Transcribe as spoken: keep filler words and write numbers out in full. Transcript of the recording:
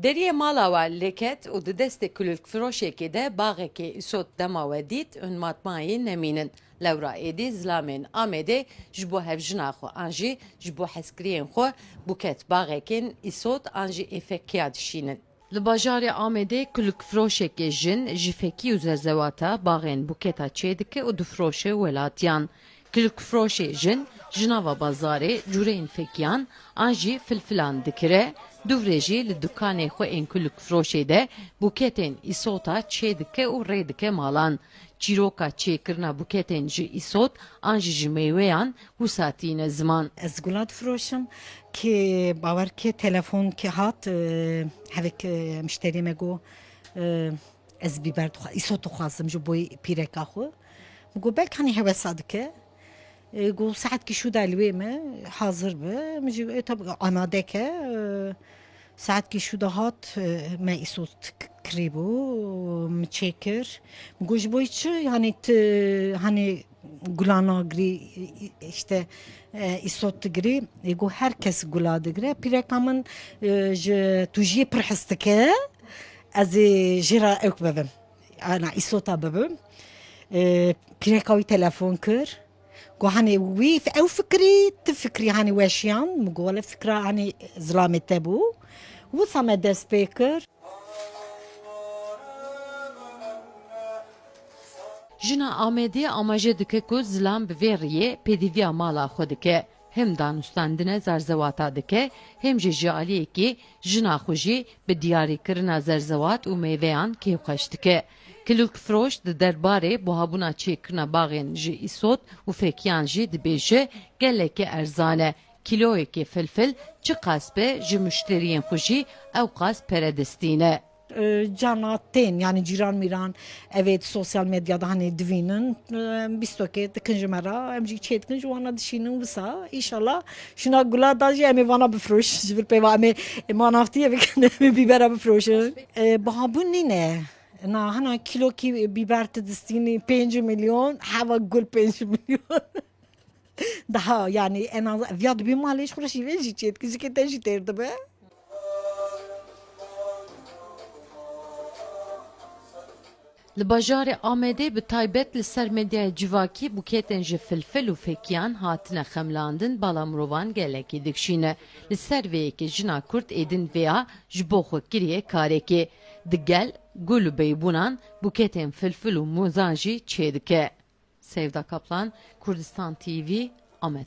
Deriyê mala we lêket û di destê kulîlkfiroşekê de baxekê îsot dema we dît, hûn matmayî nemînin. Lewra êdî zilamên Amedê ji bo hevjina xwe an jî ji bo hezkiriyên xwe buket baxekên îsot an jî êfekiya dişînin. Li bajarê Amedê kulîlkfiroşekê jin ji fekî û zerzewata baxên buketa çêdike û difiroşe welatiyan. Kulîlkfiroşê jin ji nava bazarê cûreyên fekiyan an jî filfilan dikire, duvrê jî li dukanê xwe ên kulîlkfiroşê de buketên îsota çêdike û rê dike malan. Çîroka çêkirina buketên ji îsot an jî ji mêweyan wisa tîne ziman. Ez gula difiroşim, kê bawer ke telefon ke hat, e, hevek, e, mişteriyê me got, e, ez bîber dixwa-, îsot dixwazim ji bo pîreka xwe. Min got belk hanî hewesa dike. E, got saetkî şû de li wê me hazir be. Min jî, e, tab-, amade ke, e, saetkî şû de hat, e, me îsot k-, kirî bû, min çêkir. Min got ji bo çi, yanî tu, hanî gula nagirî, îşte, e, îsot digirî. E, got her kes gula digire. Pîreka min, e, ji tûjiyê pir hez dike. Ez ê jê re ewk bibim. Ana îsota bibim. E, pîreka wî telefon kir. Got, "Hanê wî f-, ew fikirî, tu fikirî hanê weşiyan?" Min got, "Wele fikra hanê zilamê te bû." Wisa me dest pê kir. Jina Amedê amaje dike ku zilam bi vê riyê pêdiviya mala xwe dike. Hem danûstandine zerzewata dike, hem jî ji aliyekî jina xwe jî bi diyarîkirina zerzewat û mêveyan kêfxweş dike. Kilûlkfiroş di derbarê buhabûna çêkirina baxên ji îsot û fekiyan jî dibêje, gelekî erzan e. Kîloyekê filfil çiqas be, ji muşteriyên xwe jî ewqas pere distîne. E, carna tên, yanî cîran mîran, ev ê di sosyal medyada hanê divînin, e, bîstokê dikin ji me re, em jî çê dikin, ji wana dişînin wisa. Înşallah şuna gula da jî em ê vana bifroşin. Ji vir pê va em ê, e, manaftiyê bikin, em ê bîbera bifroşin. E, bihabûn nîne. Na, hana kîlokî bîber tu distînî pênc milyon, heva gul pênc milyon. Daha, yanî, en az, viya dibî malê ji xwe re şîvê jî çê dikî, jikê te jî têr dibe. Li bajarê Amedê bi taybet li ser medyaya civakî buketên ji filfil û fekiyan hatine xemlandin, bala mirovan gelekî dikşîne. Li ser vê yekê jina Kurd êdîn vêya ji bo xwe kiriye karekê. Digel gul û beybûnan buketên filfil û mozan jî çêdike. Sevda Kaplan, Kurdistan T V, Amed.